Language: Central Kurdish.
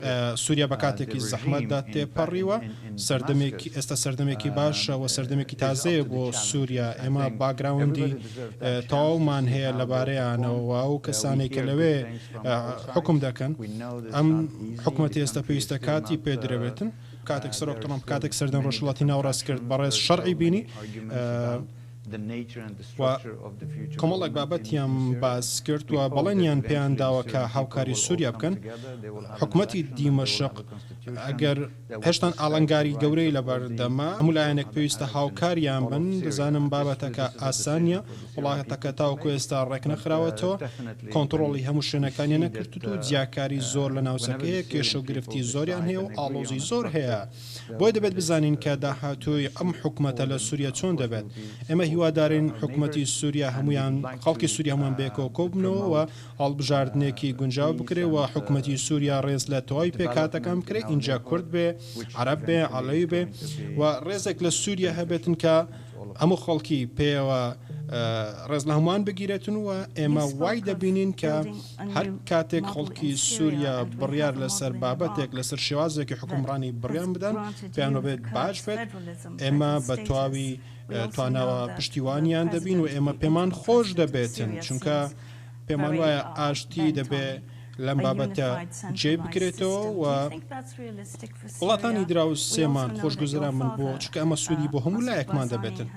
سووریا بە کاتێکی زەحمەتدا تێپەڕیوە. سەردەمێکی ئێستا سەردەمێکی باشە و سەردەمێکی تازەیە بۆ سووریا. ئێمە باکگراوندی تەواومان هەیە لەبارەیانەوە ئەو کەسانێک کە لەوێ حکوم دەکەن. ئەم حکومەتی ئێستا پێویستە کاتی پێدرەوێتن. کاتێک سەرۆک ترەمپ کاتێک سەردەم ڕۆژهەڵاتی ناوەڕاست کرد، بەڕێز شەرعی بینی و کۆمەڵێک بابەتیان باس کرد و بەڵێنیان پێیان داوە کە هاوکاری سووریا بکەن. حکومەتی دیمەشق ئەگەر هێشتان ئاڵنگاری گەورەی لەبەردەمە، هەموو لایەنێک پێویستە هاوکاریان بن. دەزانم بابەتەکە ئاسان نییە، وڵاتەکە تاوەکو ئێستا ڕێکنەخراوەتەوە، کۆنتڕۆڵی هەموو شوێنەکانیان نەکردووە و جیاکاری زۆر لە ناوچەکە هەیە، کێشە و گرفتی زۆریان هەیە و ئاڵۆزی زۆر هەیە. بۆیە دەبێت بزانین کە داهاتووی ئەم حکومەتە لە سووریا چۆن دەبێت. ئێمە هیوادارین حکومەتی سووریا هەمویان، خەڵکی سووریا هەمووان بەیەکەوە کۆببنەوە و هەڵبژاردنێکی گونجاو بکرێ و حکومەتی سووریا ڕێز لە تەواوی پێکهاتەکان بکرێ، ئینجا کورد بێ، عەرەب بێ، عەلەوی بێ و ڕێزێک لە سووریا هەبێتن کە هەموو خەڵکی پێیەوە ڕێز لە هەمووان بگیرێتن و ئێمە وای دەبینین کە هەر کاتێک خەڵکی سووریا بڕیار لەسەر بابەتێک، لەسەر شێوازێکی حوکمڕانی بڕیان بدەن، پێیان بێت باش بێت، ئێمە بە تەواوی تواناوە پشتیوانیان دەبین و ئێمە پێمان خۆش دەبێتن، چونکە پێمان وایە ئاشتی دەبێ لەم بابەتە جێ بکرێتەوە و وڵاتانی دراوسێمان خۆشگوزەران بن بۆ، چونکە ئەمە سوودی بۆ هەموو لایەکمان دەبێتن.